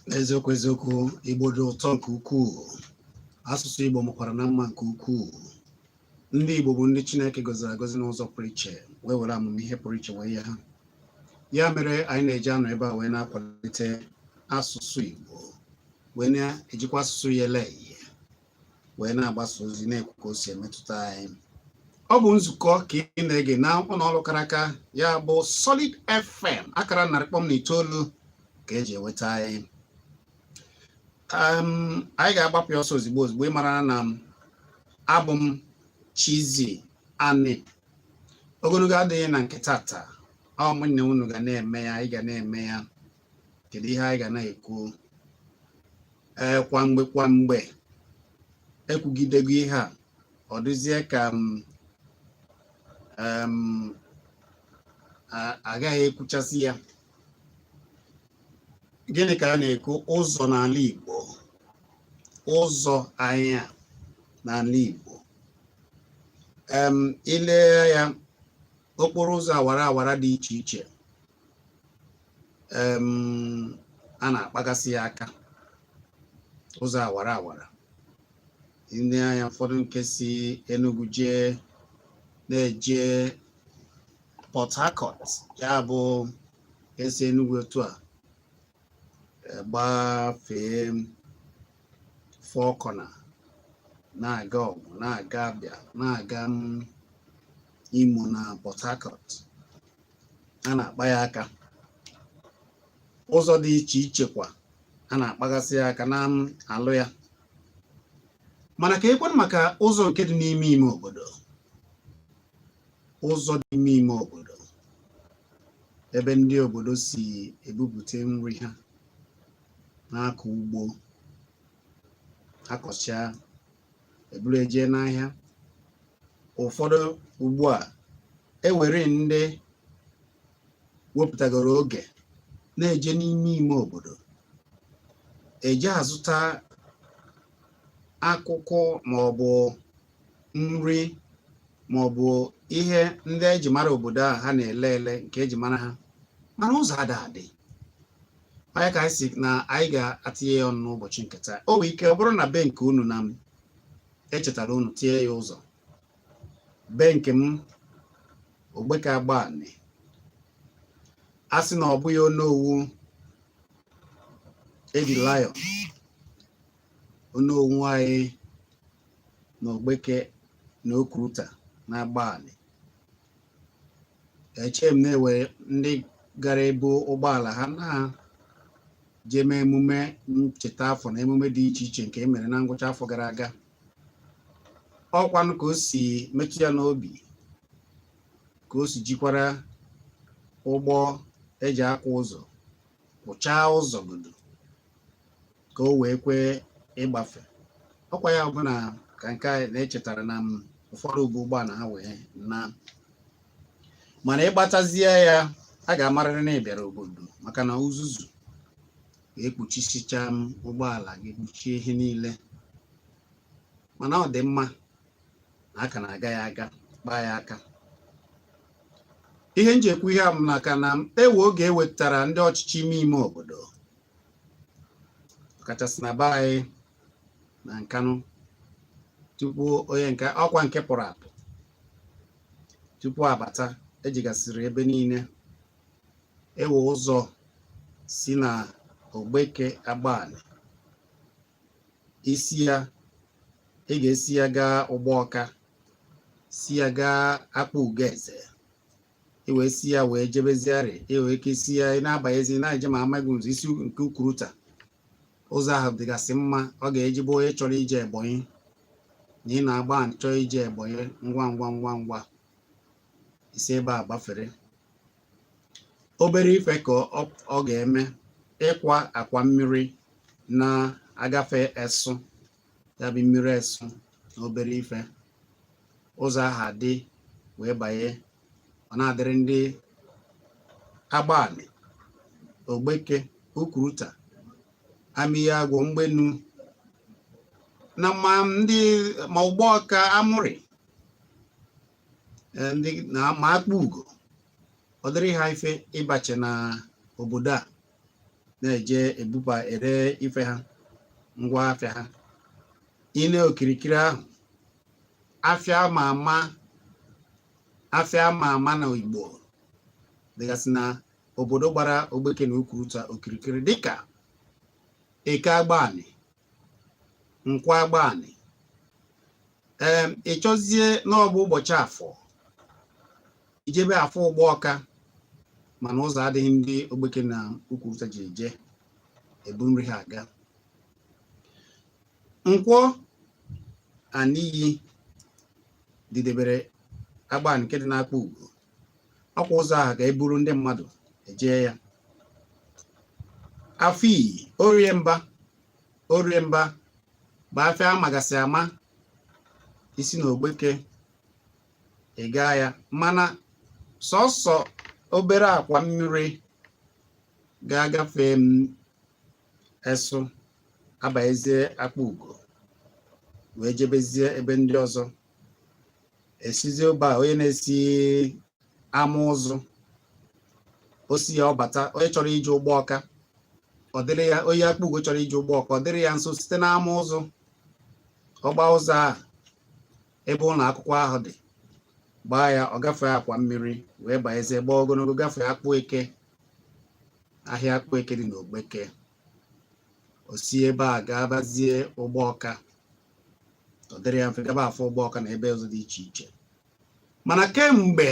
N'eziokwu eziokwu, Igbo dị ụtọ nke ukwuu. Asụsụ Igbo makwara na mma nke ukwuu. Ndị Igbo bụ ndị Chineke gọziri agọzi n'ụzọ pụrụ iche, wee were amamihe pụrụ iche wee nye ha. Ya mere anyị na-eji anọ ebe a wee na-akwalite asụsụ Igbo, wee na-ejikwa asụsụ ya ele ihe, wee na-agbasa ozi, na-ekwu ka o si emetụta anyị. Ọ bụ nzukọ ka ị na-ege na ụlọ ọrụ kara aka, ya bụ Solid FM, akara 100.9 ka eji enweta anyị. Anyị ga-agbapụ ya ọsọ ozigbo ozigbo. Ịmara na abụ m Chizzy Ani. Ogologo adịghị na nke tata. Ọ mụ na unu ga na-eme ya, anyị ga na-eme ya. Kedu ihe anyị ga na-ekwu? Ee, kwa mgbe kwa mgbe ekwugidego ihe a, ọ dịzie ka m agaghị ekwuchasị ya. Gịnị ka a na-ekwu? Ụzọ n'ala Igbo, ụzọ anyị a n'ala Igbo. Ile ya, okporo ụzọ awara awara dị iche iche a na-akpagasị ya aka. Ụzọ awara awara ndị anya ụfọdụ nke si Enugu jee na-eje Port Harcourt, ya bụ esi Enugu otu a gbafee Four Corner, na-aga Ọgwụ, na-aga Abịa, na-aga Imo na Port Harcourt, a na-akpa ya aka. Ụzọ dị iche iche kwa a na-akpagasị ya aka na-alụ ya. Mana ka ekwenụ maka ụzọ nke dị n'ime ime obodo, ụzọ dị n'ime ime obodo ebe ndị obodo si ebupụta nri ha na-akọ ugbo, akọchaa, eburu eje n'ahịa. Ụfọdụ ugbu a ewere ndị wepụtagoro oge na-eje n'ime ime obodo eje azụta akwụkwọ maọbụ nri maọbụ ihe ndị eji mara obodo ahụ ha na-ele ele nke eji mara ha, mana ụzọ ada adị. Onye ka anyị si na anyị ga-atinye ya ọnụ n'ụbọchị nke taa. O nwere ike ọ bụrụ na be nke unu na m echetara unu tie ya ụzọ. Be nke m, Ogbeke Agbani, a sị na ọ bụghị Onowu Edi Lion, Onowu anyị na Ogbeke na Okuruta na Agbani, eche m na-ewe ndị gara ebu ụgbọala ha na jee mee emume ncheta afọ na emume dị iche iche nke e mere na ngwụcha afọ gara aga. Ọkwanụ ka o si metụ ya n'obi, ka o si jikwara ụgbọ eji akwa ụzọ kwụchaa ụzọ godo ka o wee kwee ịgbafe. Ọkwa ya bụ na ka nke a na-echetara na m ụfọdụ bụ ụgbọala ha wee na, mana ịgbatazie ya, a ga-amarịrị na ị bịara obodo, maka na uzuzu ga-ekpuchisicha m ụgbọala gị, kpuchie ihe niile. Mana ọ dị mma na aka na-aga ya aga kpaa ya aka. Ihe m ji ekwu ihe a bụ maka na ewe oge e wetara ndị ọchịchị ime ime obodo, ọkachasị na be anyị na Nkanụ, tupu onye nke ọkwa nke pụrụ apụ tupu abata, ejigasịrị ebe niile ewe ụzọ si na Ogbeke Agbani, isi ya ị ga-esi ya gaa Ụgbọọka, si ya gaa Akpa Ugeze, i wee si ya wee jebeziarị. I wee ike isi ya ị na-abanyezi na-eje ma amaghị ụzọ isi nke Ukuruta. Ụzọ ahụ dịgasị mma. Ọ ga-ejigbo onye chọrọ ije Ebonyi na ị na-agba nchọ ije Ebonyi ngwa ngwa ngwa ngwa, isi ebe a gbafere. Obere ife ka ọ ga-eme ịkwa akwa mmiri na-agafe Esu, ya bụ mmiri Esu na obere ife. Ụzọ ahụ adị wee banye, ọ na-adịrị ndị Agbani, Ogbeke, Ukwuruta, Amiyagwụ, Mgbenu na ma ndị ma Ụgbọọka, Amụrị, ndị na ma Akpa Ugo, ọ dịrị ha ife ịbache na obodo a na-eje ebuba ere ife ha, ngwa afịa ha. Ine okirikiri ahụ, afịa ama ama, afịa ama ama na Igbo dịgasị na obodo gbara Ogbeke na Ukwuruta okirikiri, dịka Eke Agbani, Nkwọ Agbani. Ee, ị chọzie n'ọbụ ụbọchị afọ ijebe afọ Ụgbọọka, mana ụzọ adịghị ndị Ogbeke na Ukwuruta ji eje ebu nri ha aga. Nkwọ Aniyi didebere Agbani nke dị n'Akpa Ugo, ọkwa ụzọ ahụ ga-eburu ndị mmadụ eje ya. Afọ Iyi, Orie Mba, Orie Mba bụ afịa amagasị ama isi na Ogbeke ị gaa ya, mana sọsọ obere akwa mmiri ga-agafe m Esụ abanyezie Akpa Ugo wee jebezie ebe ndị ọzọ esizie ụba. Onye na-esi ama ụzụ o si ya ọbata, onye chọrọ ije Ụgbọọka ọ dịrị ya, onye Akpa Ugo chọrọ ije Ụgbọọka ọ dịrị ya nso site n'ama ụzụ, ọgba ụzọ ahụ ebe ụlọ akwụkwọ ahụ dị, gbaa ya, ọ gafee akwa mmiri wee banyezie, gbaa ogologo gafee Akpụ Eke, ahịa Akpụ Eke dị n'Ogbeke, o si ebe a ga-abazie Ụgbọọka, ọ dịrị ya mfe gaba afọ Ụgbọọka na ebe ọzọ dị iche iche. Mana kemgbe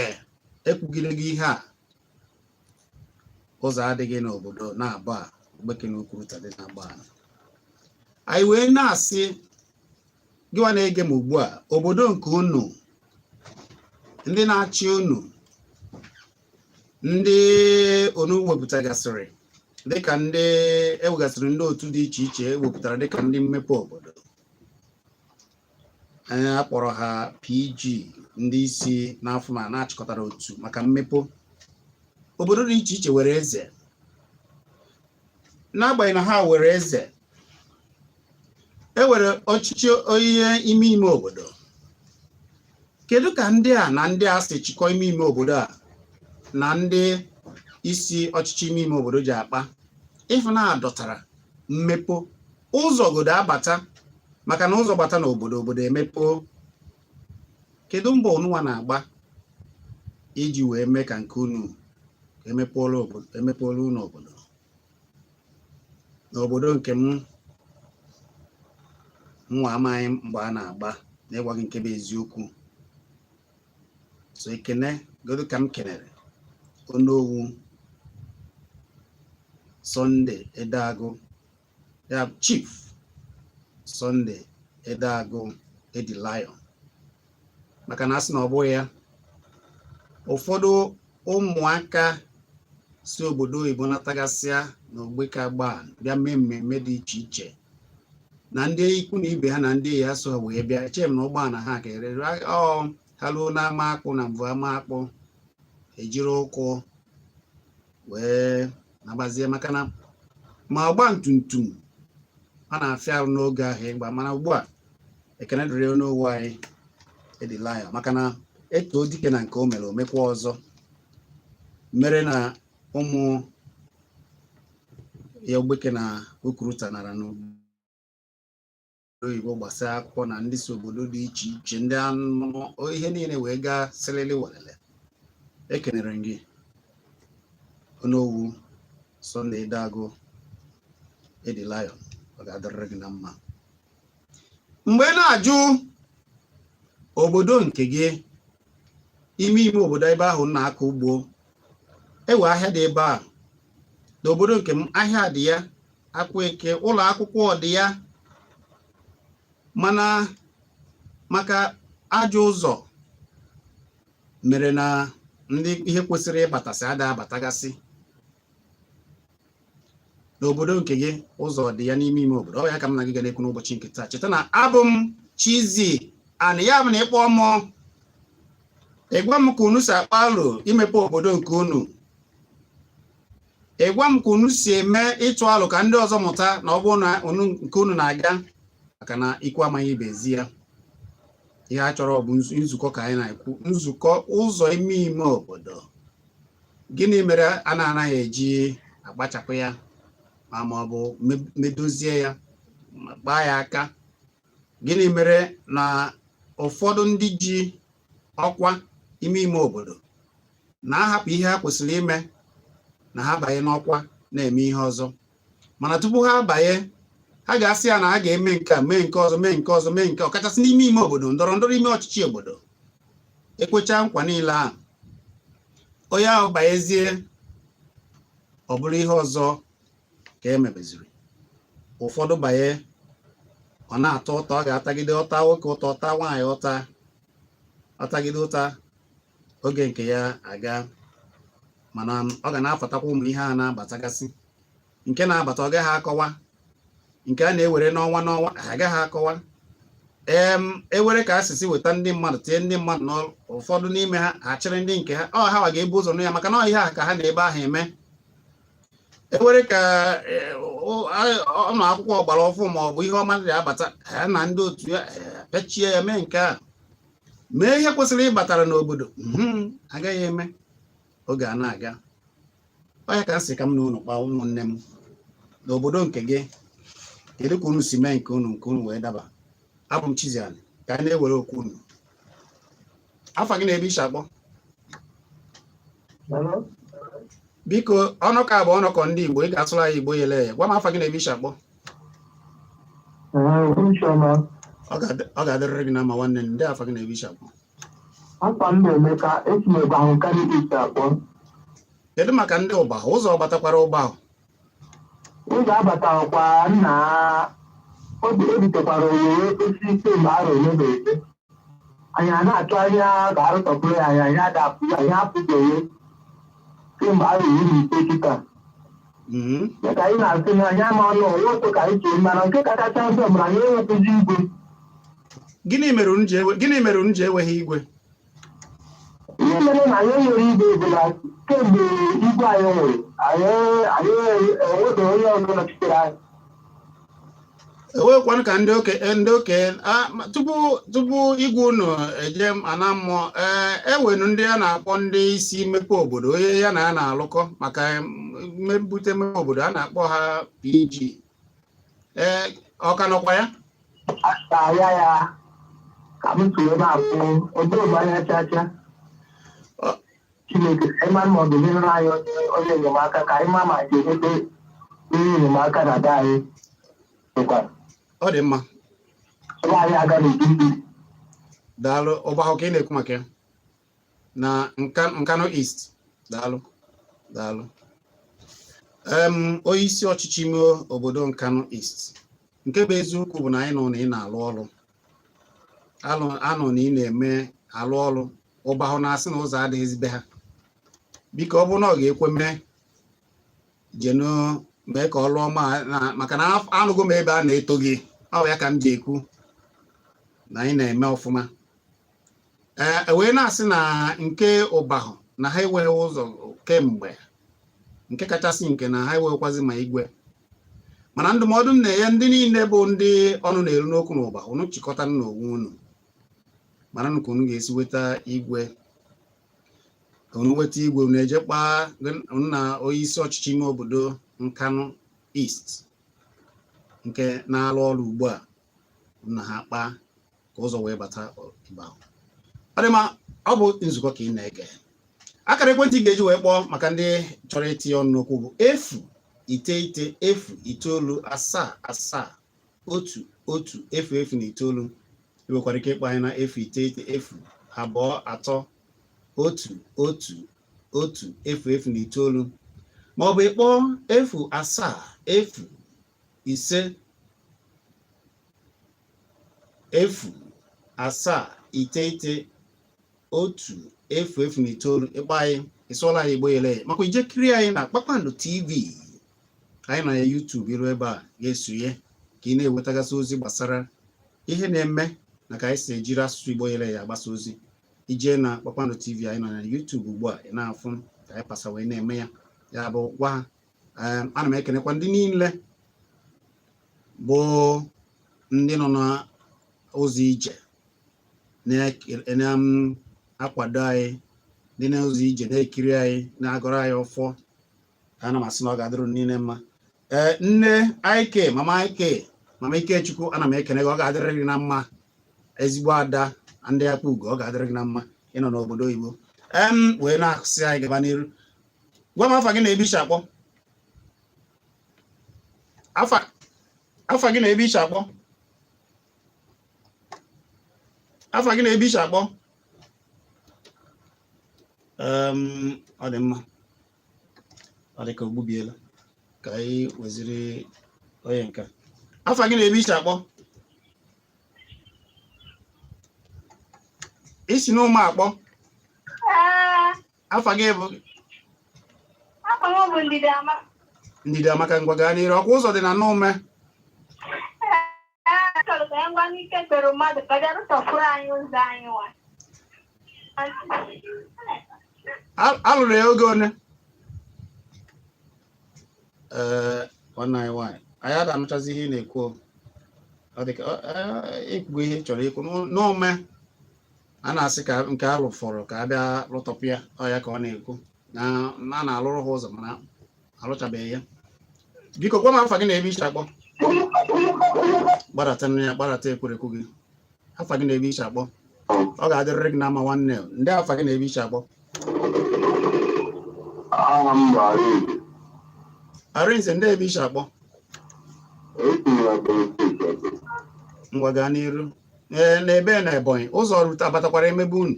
ekwugide gị ihe a, ụzọ adịghị n'obodo na-abụ a Ogbeke na Ukwuruta dị n'Agbani. Anyị wee na-asị gịwa na-ege m ugbu a, obodo nke unu, ndị na-achị unu, ndị unu wepụtagasịrị dịka ndị ewegasịrị, ndị otu dị iche iche ewepụtara dịka ndị mmepe obodo, anyị akpọrọ ha PG, ndị isi n'afọ ma na-achịkọtara otu maka mmepe obodo dị iche iche, were eze. N'agbanyeghị na ha were eze, e were ọchịchị onye ime ime obodo, kedu ka ndị a na ndị a si chịkọ ime ime obodo a na ndị isi ọchịchị ime ime obodo ji akpa ịfụ na adọtara mmepe ụzọ obodo abata? Maka na ụzọ gbata n'obodo, obodo emepe. Kedu mbọ ununwa na-agba iji wee mee ka nke unu emepeola obodo, emepeola unu obodo? N'obodo nke m nwa, amaghị mgbe a na-agba n'ịgwa gị nke bụ eziokwu. So ekene godu ka m kenere Onowu Sunday Edeagụ, ya Chief Sunday Edeagụ Edi Lion, maka na a sị na ọ bụghị ya, ụfọdụ ụmụaka si obodo oyibo natagasịa na Ogbeke Agbani bịa mee mmemme dị iche iche na ndị ikwu na ibe ha na ndị enyi ha so ha wee bịa, echeghị m na ụgbọala ha ka erere ọ ha ruo n'ama akpụ na mbụ ama akpụ, ejiri ụkwụ wee nabazie, maka na ma ọgba tum tum ọ na-afịa arụ n'oge ahụ ịgba. Mana ugbu a, ekene dịrị Onowu anyị Edi Lion, maka na eto dike na nke o mere, omekwa ọzọ mere na ụmụ ya Ogbeke na Ukwuruta nara n'obodo oyibo gbasara akwụkwọ na ndị si obodo dị iche iche, ndị anụ ihe niile wee gaa sịlịlị welele. Ekenere m gị, Onowu Sunday Edeagụ Edi Lion, ọ ga-adịrịrị gị na mma. Mgbe na-ajụ obodo nke gị, ime ime obodo ebe ahụ na-akọ ugbo, ewe ahịa dị ebe a n'obodo nke m, ahịa dị ya, Akwa Eke, ụlọ akwụkwọ dị ya, mana maka ajọ ụzọ mere na ndị ihe kwesịrị ịbatasị ada abatagasị n'obodo nke gị. Ụzọ dị ya n'ime ime obodo? Ọ ya ka m na gị ga na-ekwu n'ụbọchị nke taa. Cheta na abụ m Chizzy Ani, ya bụ na ịkpọ mụ Ị gwa m ka unu si akpa alo imepe obodo nke unu. Ị gwa m ka unu si eme ịtụ alo ka ndị ọzọ mụta na ọ bụrụ na unu nke unu na-aga, maka na ikwu amaghị ibe ezi ya. Ihe a chọrọ bụ nzukọ ka anyị na-ekwu, nzukọ ụzọ ime ime obodo. Gịnị mere a na-anaghị eji akpachapụ ya ma ọ bụ medozie ya ma kpaa ya aka? Gịnị mere na ụfọdụ ndị ji ọkwa ime ime obodo na-ahapụ ihe ha kwesịrị ime na ha banye n'ọkwa na-eme ihe ọzọ? Mana tupu ha abanye, ha ga-asị ya na ha ga-eme nke a, mee nke ọzọ, mee nke ọzọ, mee nke ọkachasị n'ime ime obodo, ndọrọ ndọrọ ime ọchịchị obodo. Ekwecha nkwa niile ahụ, onye ahụ banyezie, ọ bụrụ ihe ọzọ ka e mebeziri. Ụfọdụ banye, ọ na-atọ ụtọ, ọ ga-atagide ụta nwoke ụta, ụta nwaanyị ụta, ọtagide ụta oge nke ya aga, mana ọ ga na-afọtakwa ụmụ ihe a na-abatagasị. Nke na-abata, ọ gaghị akọwa. Nke a na-ewere n'ọnwa n'ọnwa, ha agaghị akọwa. Ee, ewere ka asịsị weta ndị mmadụ, tie ndị mmadụ n'ọrụ, ụfọdụ n'ime ha ha chịrị ndị nke ha, ọ ha wa ga-ebu ụzọ nụ ya, maka na ọ ihe a ka ha na-ebe ahụ eme. Ewere ka ụlọ akwụkwọ ọgbara ọfụ ma ọ bụ ihe ọma dị abata, ha na ndị otu ya pịachie ya, mee nke a, mee ihe kwesịrị ịbatara n'obodo, agaghị eme. Oge a na-aga, ọ ya ka m sị ka m na unu kpaa. Ụmụnne m, n'obodo nke gị, kedu ka unu si mee nke unu, nke unu wee daba? Abụ m Chiziani, ka anyị na-ewere okwu unu. Afa gị na ebe i si akpọ? Biko, ọnụkọ a bụ ọnụkọ ndị Igbo, ị ga-asụrụ anyị Igbo yele ya. Gwa m afa gị na ebe i si akpọ. Ọ ga-adịrịrị gị na mma, nwanne m. Ndị afa gị na ebe i si akpọ? Afa m bụ Emeka, esi m Ụbahụ Nkanu East akpọ. Kedu maka ndị Ụbahụ? Ụzọ ọ batakwara Ụbahụ? Ụzọ abatakwa nna, o bitekwara owuwe osisi kemgbe arọ ole na ole. Anyị a na-atụ anya ka arụtọpụrụ ya anyị, anyị adapụ anyị apụbeghị kemgbe arọ 15 kịta. Dịka anyị na-asị na anyị ama ọnụ onwe otu ka anyị chee, mana nke kachacha njọ bụ na anyị enwekwuzi igwe. Gịnị mere unu ji enweghị igwe? Ihe mere na anyị enwere igwe bụ na kemgbe igwe anyị nwụrụ, anyị enwebeghị onye ọzọ nọchitere anyị. Ewekwanụ ka ndị okenye tupu igwe unu eje ana mmụọ, ee, ewenu ndị a na-akpọ ndị isi mmepe obodo, onye ya na ya na-alụkọ maka mmebute mmepe obodo, a na-akpọ ha PG. Ee, ọ ka nọkwa ya? A ya ya ka m tụrụ na-afụ odo anya chacha. Chineke, ka anyị mara ma ọ ga-enyere anyị onye enyemaka, ka anyị ma ma ga-enweta onye enyemaka na be anyị dịkwa. Ọ dị mma. Ebe anyị aga n'udu mmiri. Daalụ. Ụbahụ ka ị na-ekwu maka ya na Nkanu East. Daalụ, daalụ. Onye isi ọchịchị ime obodo Nkanu East, nke bụ eziokwu bụ na anyị nọ na ị na-alụ ọrụ anụ na ị na-eme alụ ọrụ. Ụbahụ na-asị na ụzọ adịghịzi be ha. Biko, ọ bụrụ na ọ ga-ekwe mee, jenu mee ka ọ lụọ ma maka na anụgo m ebe a na-eto gị. Ọ ya ka m ji ekwu na anyị na-eme ọfụma. Ee, wee na-asị na nke Ụbahụ na ha enweghị ụzọ kemgbe, nke kachasị nke na ha enweghịkwazi ma igwe. Mana ndụmọdụ m na-enye ndị niile bụ ndị ọnụ na-eru n'okwu n'Ụbahụ, unu chịkọta n'onwe unu, mara ka unu ga-esi weta igwe. Unu weta igwe, unu eje kpaa na onye isi ọchịchị ime obodo Nkanu East nke na-alụ ọrụ ugbu a, na ha kpaa ka ụzọ wee bata Ụbahụ. Ọ dị mma. Ọ bụ nzukọ ka ị na-ege. Akara ekwentị ị ga-eji wee kpọọ maka ndị chọrọ itinye ọnụ n'okwu bụ 099 097 7 1 1 0 0 na 9. Ị nwekwara ike ịkpọ anyị na 090 023 1 1 1 0 0 na 9, ma ọ bụ ịkpọọ 070 5 0 7 9 1 0 0 na 9. Ịkpọ anyị, ịsụọla anyị Igbo yele, makwa ije kirie anyị na Kpakpando TV anyị nọ ya YouTube. Iru ebe a ga-esonye ka ị na-enwetagasị ozi gbasara ihe na-eme na ka anyị si ejiri asụsụ Igbo yele ya agbasa ozi. Ije na Kpakpando TV anyị nọ na YouTube ugbu a, ị na-afụ ka anyị pasa wee na-eme ya. Ya bụ, gwa ha. Ana m ekenekwa ndị niile bụ ndị nọ n'ụzọ ije na-akwado anyị, ndị n'ụzọ ije na-ekiri anyị, na-agọrọ anyị ọfọ. Ana m asị na ọ ga-adịrị unu niile mma. Ee, nne Ike, mama Ike, mama Ikechukwu, ana m ekene gị. Ọ ga-adịrị gị na mma, ezigbo ada ndị akpa ugo. Ọ ga-adịrị gị na mma. Ịnọ n'obodo oyibo em wee na-asị anyị gaba n'iru. Gwa m afa gị na ebe ishi akpọ. Afa gị na ebe ishi akpọ. Afa gị na ebe ishi akpọ. Ọ dị mma, ọ dị ka o gbubiela. Ka anyị weziri onye nke a. Afa gị na ebe ishi akpọ. Isi n'ụmụ akpọ? Ee. Afa gị bụ? Afa m bụ Ndidi Amaka. Ndidi Amaka, ngwa gaa n'iru. Ọkwa ụzọ dị na n'ume? Ee, achọrọ ka ya ngwa n'ike kpere mmadụ ka bịa rụtọpụrụ anyị ụzọ anyị nwa. Alụrụ ya oge one? Ee, nwanne anyị nwaanyị, anyị ada anụchazi ihe ị na-ekwu. Ọ dị ka ikwugo ihe ị chọrọ ikwu n'ume. A na-asị ka nke a rụfọrọ ka a bịa rụtọpụ ya. Ọ ya ka ọ na-ekwu na a na-alụrụ ha ụzọ, mana alụchabeghị ya. Biko gwa m afa gị na ebe ishi akpọ. Gbadata nne ya, gbadata ekwerekwu gị. Afa gị na ebe ishi akpọ. Ọ ga-adịrịrị gị na mma, nwanne. Ndị afa gị na ebe ishi akpọ. Aha m bụ Arinze. Arinze, ndị ebe ishi akpọ? Esi m na Ebonyi Steeti akpọ. Ngwa, gaa n'iru. Ee, n'ebe na Ebonyi, ụzọ rute abatakwara emebe unu?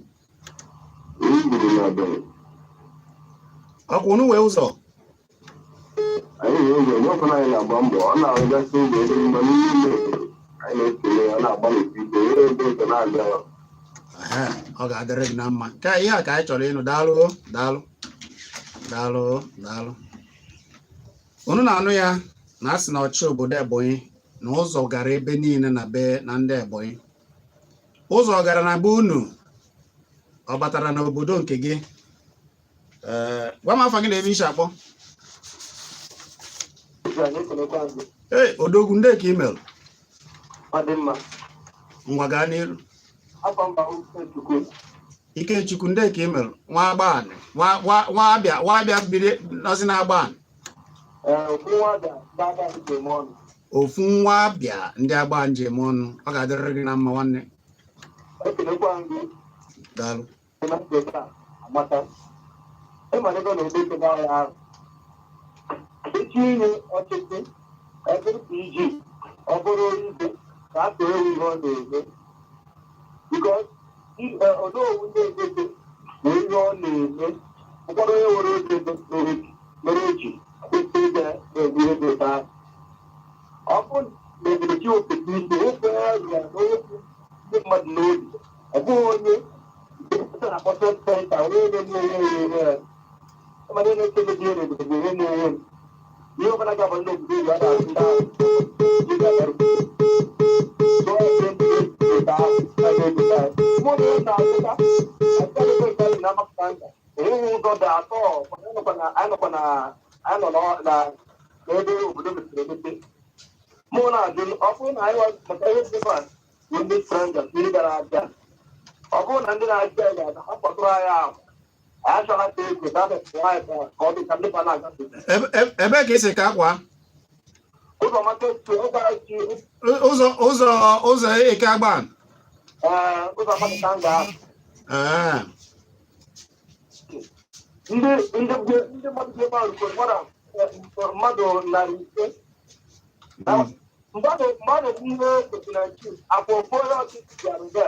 Anyị biri na Ebonyi. Ọkwa unu wee ụzọ? Anyị na-eji gọvanọ anyị na-agba mbọ, ọ na-arụgasị ụzọ ebe mgbe n'ime obodo. Anyị na-ekele ya, ọ na-agbalịsi ike, ihe ebe nke na-abịa. Ehe, ọ ga-adịrị gị na mma. Ka ihe a ka anyị chọrọ ịnụ. Daalụ, daalụ, daalụ, daalụ. Unu na-anụ ya na a sị na ọchị obodo Ebonyi na ụzọ gara ebe niile na be na ndị Ebonyi. Ụzọ gara na be unu, ọ batara n'obodo nke gị? Ee, gwa m afa gị na ebe isi akpọ. Ee, odogwu, ndị ka email. Ọ dị mma. Ngwa, gaa n'iru. Afọ mba Ikechukwu. Ikechukwu, ndị ka email. Nwa Agbani, nwa abịa, nwa abịa biri nọzi na Agbani. Ee, okwu nwa ga-aga njem ọnụ. Ofu nwa abịa ndị agba njem ọnụ. Ọ ga-adịrịrị gị na mma, nwanne. Ekelekwa m gị. Daalụ. Na mgbede a amata. Ịmalite na ebe ebe ahịa ahụ. Echi inye ọchịchị ebe PG, ọ bụrụ igwe ka a tụọ ewu ihe ọ na-eme. Because onowu ndị ezeke na ihe ọ na-eme, ụfọdụ onye nwere oge ebe mere o ji kwesị ịga na-eme ihe dị otu ahụ. Ọ bụrụ na obodo chi ofesi ike ofe ya na okwu ndị mmadụ n'obi, ọ bụghị onye na-akpọ senta, onye na-eme onwe ya onwe ya. Mana na-eche ebe dị n'obodo bụ onwe m onwe m. Ihe ọbụla ga-abụ ndị obodo uru a na-asụ ndị ahụ ji ga-abịa. Tụọ ebe ndị obodo ahụ na obodo ahụ. Mụ na ụlọ na-azụta ebe nke dị na amapụta nta. Enweghị ụzọ dị atọ. Anyị nọkwa na anyị nọ na n'ebe obodo mepere emepe. Mụ na-ajụ, ọ bụrụ na anyị maka ihe dị mkpa bụ ndị strangers ndị gara abịa, ọ bụrụ na ndị na-achị anyị ga-abịa, ha kpọtụrụ anyị ahụ, anyị achọghị ka ego dabepụrụ anyị ka ọ dị ka ndị ba na-agafe. Ebee ka esi ka akwa? Ụzọ maka etu ọ gwara chi. Ụzọ Eke Agban? Ee, ụzọ maka nga ahụ. Ee. Ndị mmadụ bi ebe ahụ rukoro mmadụ 500. Mgbe a na-ekwu ihe 2019 afọ, ofu onye ọchịchị bịara ebe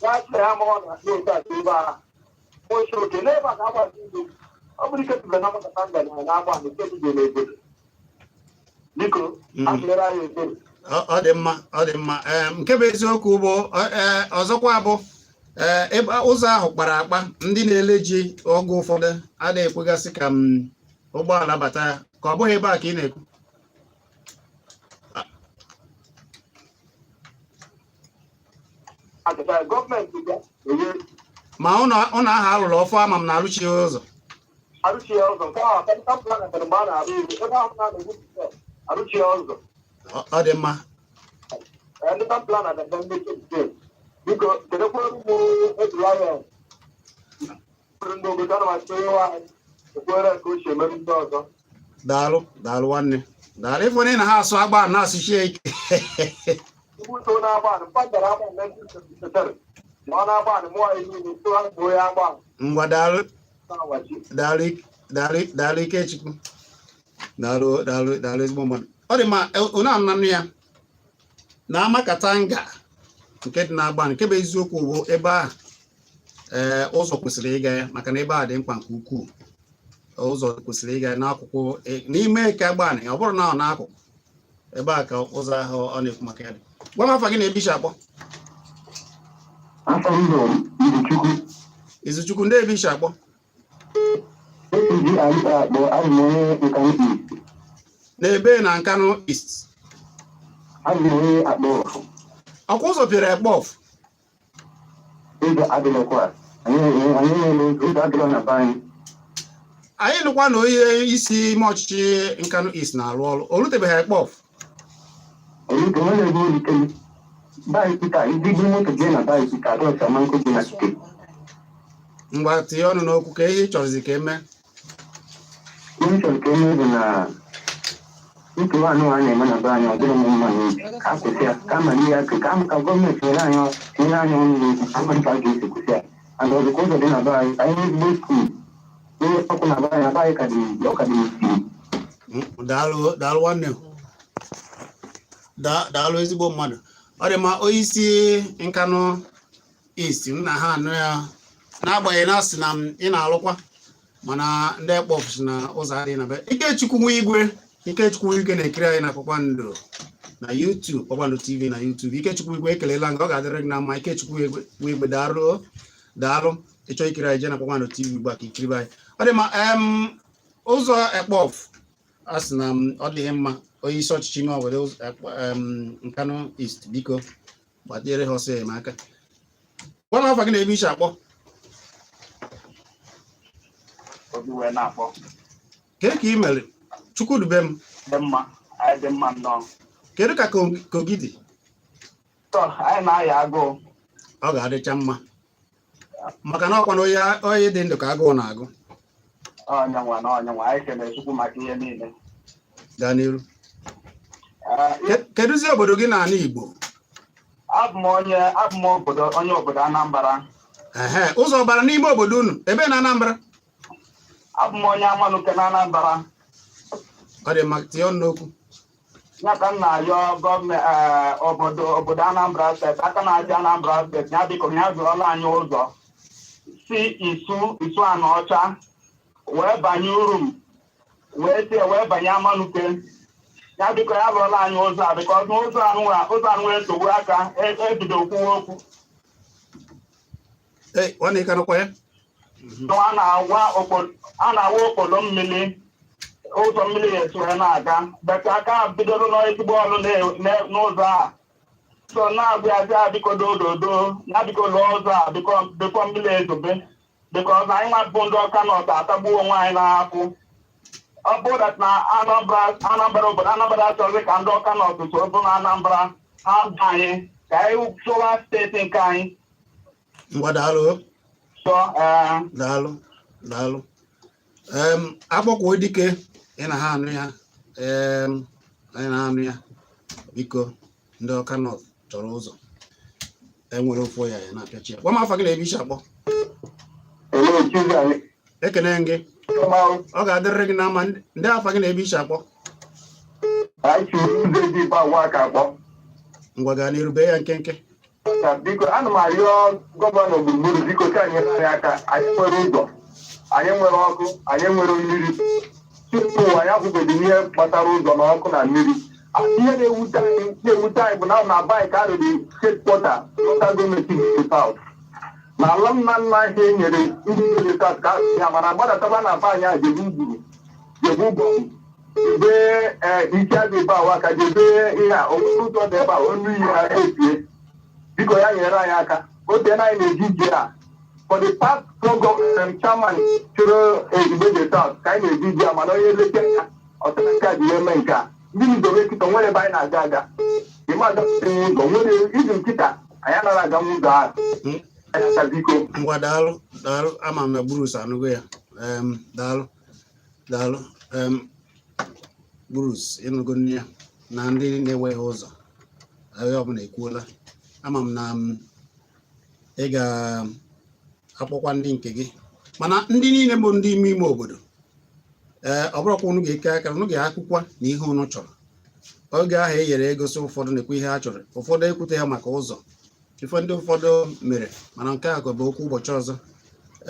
ya sị ya amaghọ na n'otu a ebe a oche oke n'ebe a ka agbazi igwe. Ọ bụrụ ike tụbere na mmakọta nga na na-agba na ike dị n'obodo, biko, atụnyere anyị ebere. Ọ dị mma, ọ dị mma. Ee, nke bụ eziokwu bụ ee, ọzọkwa bụ ee, ebe ụzọ ahụ kpara akpa, ndị na-ele ji oge ụfọdụ a na-ekwegasị ka m ụgbọala bata ya, ka ọ bụghị ebe a ka ị na-ekwu? Achọta gọọmenti bịa enye. Ma ụlọ ụlọ ahụ alụrụ ọfụ, ama m na arụchighị ụzọ. Arụchi ya ụzọ nke ahụ capital plan mere mgbe a na-arụ iwu ebe ahụ na-egwu, arụchi ya ụzọ. Ọ dị mma. Ee, ndị town plan na-eme ndị steeti, biko kedekwara ụmụ ejula ya ndị obodo ana masị onye nwaanyị ekwere ka o si emere ndị ọzọ. Daalụ, daalụ nwanne, daalụ. Ịfụ na ha asụ agba na-asụchie ike. Igbuto na-agba anụ mkpa agba 1977 ma ọ na-agba anụ mụọ anyị niile tụọ bụ onye agba. Ngwa, daalụ. Na-awachi. Daalụ, daalụ, daalụ Ikechukwu, daalụ, daalụ, daalụ, ezigbo mmadụ. Ọ dị mma. Onye ananụ ya na Amakatanga nke dị n'agba, nke bụ eziokwu bụ ebe ahụ, ee, ụzọ kwesịrị ịga ya, maka na ebe a dị mkpa nke ukwuu. Ụzọ kwesịrị ịga ya n'akwụkwọ n'ime eke Agbani. Ọ bụrụ na ọ n'akụkụ ebe a ka ụzọ ahụ ọ na-ekwu maka ya dị. Gwa m afa gị na ebe isi akpọ. Afọ ndụ Izuchukwu. Izuchukwu, ndị ebe isi akpọ? Eji akpọ, abụ m onye Nkanụ East. Na ebe na Nkanụ East? Abụ m onye Akpọ. Ọkwa ụzọ pịara Ekpọf? Ụzọ adịrọkwa. Anyị nwere ụzọ adịrọ na be anyị. Anyị nụkwa na onye isi ime ọchịchị Nkanụ East na-arụ ọrụ, o rutebeghị Ekpọf? Olute nwere ebe olutelu. Baị Pita, ndị bụ moto jee na baị Pita, adọsa manko dị na site. Ngwa, tinye ọnụ n'okwu ka ihe ị chọrọzi ka eme. Ihe m chọrọ ka eme bụ na nkewa anụ a na-eme na be anyị, ọ dịrị m mma n'obi. Ka a kwụsị ya, ka ama ihe aka ka gọọmenti nyere anyị ọnụ n'okwu, ka ama ka a ga-esi kwụsị ya. And ọzọkwa, ụzọ dị na be anyị, ka anyị nwee ezigbo school, nwee ọkụ na be anyị. Na be anyị ka dị, ọ ka dị n'isiri. Daalụ, daalụ nwanne m. Daalụ ezigbo mmadụ. Ọ dị mma. Onye isi Nkanụ East m na ha anụ ya, n'agbanyeghị na asị na m ị na-alụkwa, mana ndị Ekpọf si na ụzọ adịghị na be. Ikechukwu nwa igwe, Ikechukwu nwa igwe na-ekiri anyị na Kpakpando na YouTube, Kpakpando TV na YouTube. Ikechukwu igwe, ekelela nga, ọ ga-adịrị gị na mma. Ikechukwu nwa igwe, daalụ, daalụ. Ịchọ ikiri anyị, jee na Kpakpando TV ugbu a ka ikiribe anyị. Ọ dị mma. Ụzọ Ekpọf a sị na m ọ dịghị mma. Onye isi ọchịchị ime obodo Nkanụ East, biko gbatiere ha ọsọ enyemaka. Gwa m afa gị na ebe iche akpọ. Obi wee na-akpọ. Kee ka ị mere, Chukwudube m? Dị mma, anyị dị mma nnọọ. Kedu ka Kogi dị? Tọ, anyị na-aya agụụ. Ọ ga-adịcha mma, maka na ọkwa na onye dị ndụ ka agụụ na-agụ. Ọnyanwa na ọnyanwa, anyị kelere Chukwu maka ihe niile. Gaa n'iru. Ee, Kedụzi obodo gị n'ala Igbo? Abụ m obodo onye obodo Anambra. Ehe, ụzọ ọbara n'ime obodo unu ebe na Anambra? Abụ m onye Amanuke na Anambra. Ọ dị mma, tinye ọnụ n'okwu. Ya ka m na-ayọ gọọmenti, ee, obodo Anambra Steeti, aka na-achị Anambra Steeti, ya biko ya zụrọla anyị ụzọ si Isu Anọcha wee banye Urum, wee sie wee banye Amanuke. Ya biko ya lụọla anyị ụzọ a, biko ụzọ anụnwa esogbu aka ebido kwuwe okwu. Ee, nwanne, ị ka nọkwa ya? A na-awa okpolo mmiri, ụzọ mmiri ga-esi wee na-aga bete aka bidoro n'ezigbo ọrụ n'ụzọ a. So na-abịazi a, biko dododo, ya biko lụọ ụzọ a biko, biko, mmiri ezobe, biko anyị nwa bụ ndị Ọka Nọt atagbuo onwe anyị n'afụ. Ọ bụrụ that na Anambra, obodo Anambra achọghị ka ndị Ọka Nọt soro bụ na Anambra ha gwa anyị ka anyị chụwa steeti nke anyị. Ngwa, daalụ. So ee. Daalụ, daalụ. Akpọkwuo dike ị na ha anụ ya. Anyị na-anụ ya. Biko, ndị Ọka North chọrọ ụzọ enwere ofu ya ya na-apịachi ya. Gwa m afa gị na ebe isi akpọ. Olee Chizi anyị? Ekene m gị. Ọ ga-adịrịrị gị na mma. Ndị afa gị na ebe isi akpọ? Anyị si ụzọ eji ibe agwa aka akpọ. Ngwa, gaa n'iru, bee ya nkenke. Ka biko, ana m arịọ gọvanọ gburugburu, biko ka anyị nyere anyị aka. Anyị nwere ụzọ, anyị nwere ọkụ, anyị nwere mmiri. Tupu ụwa ya kwubeghị ihe gbasara ụzọ na ọkụ na mmiri, ihe na-ewute anyị bụ na na bike arụrụ headquarter local gọọmenti South na ala nna nna ha e nyere ndị mmiri South ka asụ ya, mana agbadataba na be anyị a, jebe Ugburu, jebe Ugbo, jebe isi azụ ebe awa ka jebe ihe a, onwere ụzọ dị ebe a onu iyi ha etie. Biko ya nyere anyị aka. O tee na anyị na-eji ije a. For the past four government chairman chụrụ Ezigbo South ka anyị na-eji ji ya, mana onye lete ya ọtụtụ nke a ji wee mee nke a. Ndị ndobe kịta nwere ebe anyị na-aga aga ịma agafere ụzọ nwere izu nkịta anyị anaghị aga ụzọ ahụ. Anyị aka, biko. Ngwa, daalụ, daalụ. Ama m na Bruce anụgo ya. Daalụ, daalụ. Bruce, ịnụgo nne ya na ndị na-enweghị ụzọ, onye ọbụla ekwuola. Ama m na ị ga-akpọkwa ndị nke gị, mana ndị niile bụ ndị ime ime obodo, ee, ọ bụrụkwa unu ga-eke aka, unu ga-akwụkwa na ihe unu chọrọ. Oge ahụ e nyere ego, sị ụfọdụ na-ekwu ihe ha chọrọ, ụfọdụ ekwute ha maka ụzọ, ife ndị ụfọdụ mere, mana nke a bụ okwu ụbọchị ọzọ.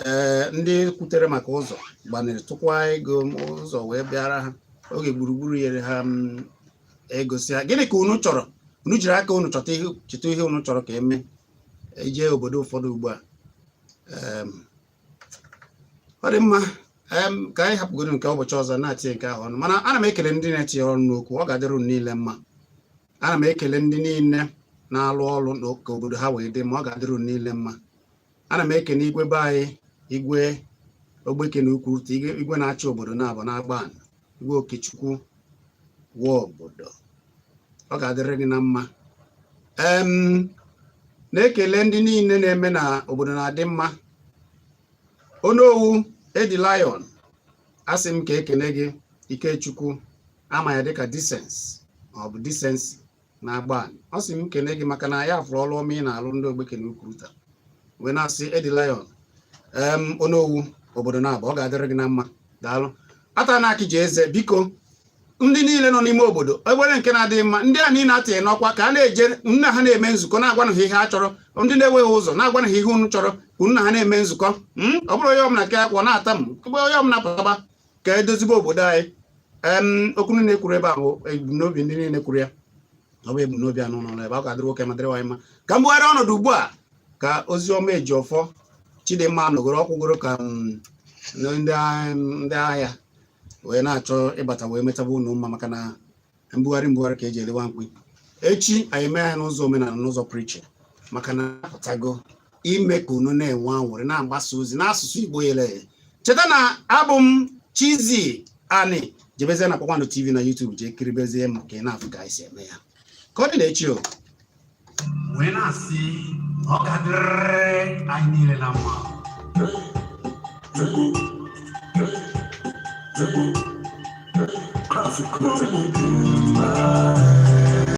Ee, ndị kwutere maka ụzọ gbanịrị tụkwa ego ụzọ wee bịara ha oge gburugburu nyere ha ego, si ha gịnị ka unu chọrọ? Unu jiri aka unu chọta ihe, cheta ihe unu chọrọ ka eme. Ije obodo ụfọdụ ugbu a. Ọ dị mma. Ka anyị hapụgoro nke ụbọchị ọzọ na-atinye nke ahụ ọnụ, mana ana m ekele ndị na-etinye ọnụ n'okwu. Ọ ga-adịrị unu niile mma. Ana m ekele ndị niile na-alụ ọrụ ka obodo ha wee dị mma. Ọ ga-adịrị unu niile mma. Ana m ekene igwe be anyị, igwe Ogbeke na ukwu, igwe na-achị obodo na-abụ na-agba, igwe Okechukwu wụọ obodo. Ọ ga-adịrị gị na mma. Na-ekele ndị niile na-eme na obodo na-adị mma. Onowu Edi Lion, asị m ka ekene gị. Ikechukwu ama ya dịka Decency ma ọ bụ Decency na-agba, ọ sị m kene gị maka na ya fụrụ ọrụ ọma ị na-alụ ndị Ogbeke na Ukwuruta, wee na-asị Edi Lion, Onowu obodo na-abụ, ọ ga-adịrị gị na mma. Daalụ. Ata na akị ji eze, biko, ndị niile nọ n'ime obodo ewere nke na-adịghị mma, ndị a niile atinye n'ọkwa ka a na-eje nna ha na-eme nzukọ, na-agwanụ ha ihe ha chọrọ. Ndị na-enweghị ụzọ, na-agwanụ ha ihe unu chọrọ ka nna ha na-eme nzukọ. Ọ bụrụ onye ọbụla ka akpọ na-ata m, onye ọbụla pụtaba ka edozibe obodo anyị. Okwu niile kwuru ebe a bụ ebumnobi ndị niile kwuru ya. Ọ bụ ebumnobi anụ nọ n'ebe ọ ga-adịrị nwoke ma dịrị nwaanyị mma. Ka m bugharịa ọnọdụ ugbu a ka ozi ọma eji ọfọ Chidimma nọgoro ọkwụgoro ka ndị agha wee na-achọ ịbata wee metaba unu mma, maka na mbugharị mbugharị ka eji elewa mkpi. Echi anyị mee ya n'ụzọ omenala, n'ụzọ pụrụ iche, maka na apụtago ime ka unu na-enwe anwụrị na-agbasa ozi n'asụsụ Igbo yere eghe. Cheta na abụ m Chizzy Ani. Jebezie na Kpakpando TV na YouTube, jee kiribezie m ka ị na-afụ ka anyị si eme ya. Ka ọ dị na echi o wee na-asị ọ ga-adịrịrị anyị niile na mma.